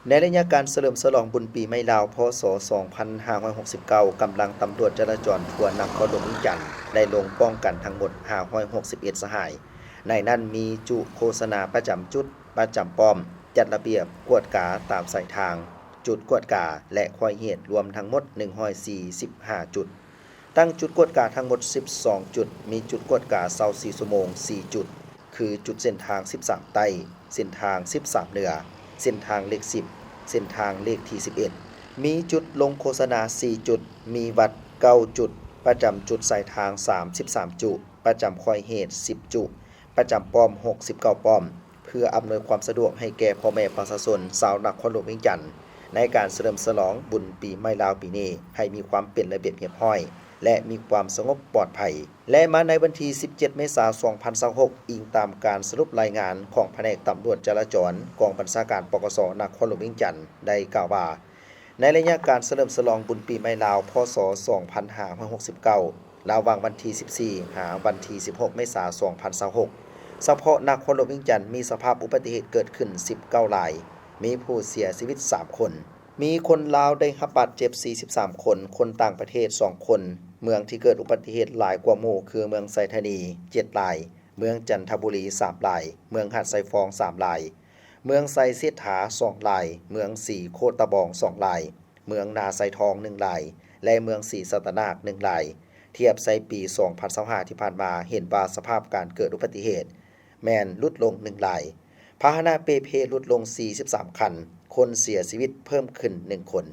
ໃນໄລຍະການສະເຫຼີມສະຫຼອງບຸນປີໃໝ່ລາວ ພ.ສ. ສອງພັນຫ້າຮ້ອຍຫົກສິບເກົ້າ ກຳລັງຕຳຫຼວດຈະລາຈອນທົ່ວນະຄອນຫຼວງວຽງຈັນ ໄດ້ລົງປ້ອງກັນທັງໝົດ ຫ້າຮ້ອຍຫົກສິບເອັດ ສະຫາຍ. ໃນນັ້ນມີຈຸໂຄສະນາປະຈຳຈຸດ, ປະຈຳປ້ອມ, ຈັດລະບຽບກວດກາຕາມສາຍທາງ, ຈຸດກວດກາ ແລະ ຄວາຍເຫດ ລວມທັງໝົດ ໜຶ່ງຮ້ອຍສີ່ສິບຫ້າ ຈຸດ. ຕັ້ງຈຸດກວດກາທັງໝົດ ສິບສອງ ຈຸດ, ມີຈຸດກວດກາ ຊາວສີ່ ຊົ່ວໂມງ ສີ່ ຈຸດ ຄື ຈຸດເສັ້ນທາງ ສິບສາມ ໃຕ້, ເສັ້ນທາງ ສິບສາມ ເໜືອ, ເສັ້ນທາງເລກ ສິບ, ເສັ້ນທາງເລກທີ ສິບເອັດ. ມີຈຸດລົງໂຄສະນາ ສີ່ ຈຸດ, ມີວັດ ເກົ້າ ຈຸດ, ປະຈຳຈຸດສາຍທາງ ສາມສິບສາມ ຈຸ, ປະຈຳຄວາຍເຫດ ສິບ ຈຸ, ປະຈຳປ້ອມ ຫົກສິບເກົ້າ ປ້ອມ ເພື່ອອຳນວຍຄວາມສະດວກໃຫ້ແກ່ພໍ່ແມ່ປະຊາຊົນຊາວນະຄອນຫຼວງວຽງຈັນ ໃນການສະເຫຼີມສະຫຼອງບຸນປີໃໝ່ລາວປີນີ້ ໃຫ້ມີຄວາມເປັນລະບຽບຮຽບຮ້ອຍ ແລະ ມີຄວາມສະຫງົບປອດໄພ. ແລະ ມາໃນວັນທີ ສິບເຈັດ ເມສາ ສອງພັນຊາວຫົກ ອີງຕາມການສະຫຼຸບລາຍງານຂອງພະແນກຕຳຫຼວດຈະລາຈອນ ກອງບັນຊາການ ປກສ ນະຄອນຫຼວງວຽງຈັນ ໄດ້ກ່າວວ່າ ໃນໄລຍະການສະເຫຼີມສະຫຼອງບຸນປີໃໝ່ລາວ ພ.ສ. ສອງພັນຫ້າຮ້ອຍຫົກສິບເກົ້າ ລະຫວ່າງວັນທີ ສິບສີ່ ຫາວັນທີ ສິບຫົກ ເມສາ ສອງພັນຊາວຫົກ ສະເພາະນະຄອນຫຼວງວຽງຈັນ ມີສະພາບອຸບັດຕິເຫດເກີດຂຶ້ນ ສິບເກົ້າ ລາຍ, ມີຜູ້ເສຍຊີວິດ ສາມ ຄົນ, ມີຄົນລາວໄດ້ຮັບບາດເຈັບ ສີ່ສິບສາມ ຄົນ, ຄົນຕ່າງປະເທດ ສອງ ຄົນ. ເມືອງທີ່ເກີດອຸບັດຕິເຫດຫຼາຍກວ່າໝູ່ຄື ເມືອງໄຊທານີ ເຈັດ ລາຍ, ເມືອງຈັນທະບູລີ ສາມ ລາຍ, ເມືອງຫາດຊາຍຟອງ ສາມ ລາຍ, ເມືອງໄຊເສດຖາ ສອງ ລາຍ, ເມືອງສີໂຄດຕະບອງ ສອງ ລາຍ, ເມືອງນາຊາຍທອງ ໜຶ່ງ ລາຍ ແລະ ເມືອງສີສັດຕະນາກ ໜຶ່ງ ລາຍ. ທຽບໃສ່ປີ ສອງພັນຊາວຫ້າ ທີ່ຜ່ານມາ ເຫັນວ່າສະພາບການເກີດອຸບັດຕິເຫດແມ່ນຫຼຸດລົງ ໜຶ່ງ ລາຍ, ພາຫະນະເປ່ເພຫຼຸດລົງ ສີ່ສິບສາມ ຄັນ, ຄົນເສຍຊີວິດເພີ່ມຂຶ້ນ ໜຶ່ງ ຄົນ.